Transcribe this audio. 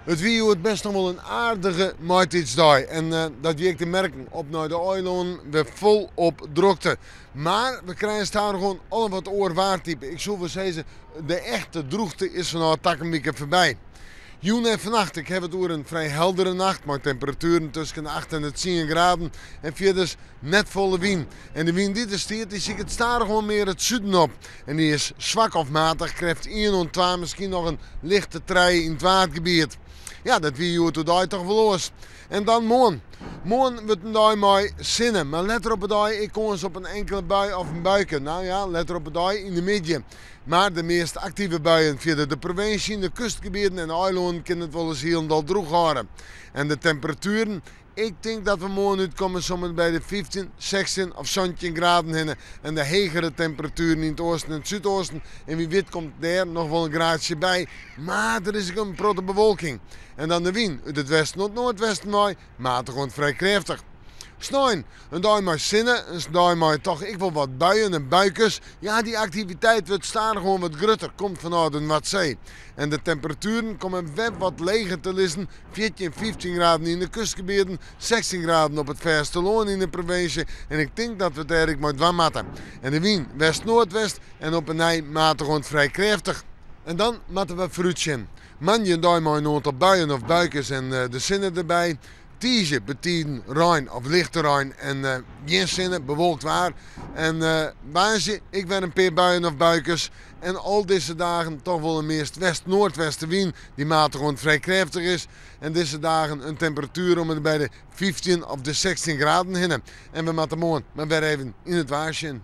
It wie hjoed best noch wol in aardige maitiidsdei en dat wie ek te merken op nei de eilannen wer folop drokte. Mar we krije stadichoan al in wat oar waartype. Ik soe wol sizze, de echte drûchte is fanôf takom wike foarby. Jûn en fannacht, ik haw it oer in frij heldere nacht mei temperatueren tusken de 8 en de 10 graden en fierders net folle wyn. En de wyn dy't der stiet, dy siket stadichoan mear it suden op. En dy is swak of matich, krêft ien oant twa, miskien noch in lichte trije yn it Waadgebiet. Ja, dat wie hjoed oerdei toch wol oars. En dan moarn. Moarn wurdt in dei mei sinne, mar letter op 'e dei ek kâns op in inkele bui of in buike. Nou ja, letter op 'e dei yn de middei. Mar de meast aktive buien fierder de provinsje, yn de kustgebieten en de eilânnen kinne it wolris hielendal drûch hâlde. En de temperatueren, ik tink dat we moarn útkomme sommer by de 15, 16 of 17 graden hinne. En de hegere temperatueren yn it oasten en it súdoasten. En wie wit komt dêr noch wol in graadsje by. Mar der is ek in protte bewolking. En dan de wyn út it westen oant noardwesten wei, matich oant frij krêftich. Snein, in dei mei sinne, in dei mei toch ek wol wat buien en buikes. Ja, dy aktiviteit wurdt stadichoan wat grutter, komt fanôf de Noardsee. En de temperatueren komme wer wat leger te lizzen, 14, 15 graden yn de kustgebieten, 16 graden op it fêstelân yn de provinsje. En ik tink dat we it dêr ek mei dwaan moatte. En de wyn west-noardwest en op 'e nij matich oant frij krêftich. En dan moatte we foarútsjen. Moandei in dei mei in oantal buien of buikes en de sinne derby. Tiisdei betiden rein of lichte rein en gjin sinne, bewolkt waar. En woansdei ek wer in pear buien of buikes. En al dizze dagen toch wol in meast west-noardwestewyn dy't matich oant frij krêftich is. En dizze dagen in temperatuer om en by de 15 of de 16 graden hinne. En we moatte moarn mar wer even yn it waar sjen.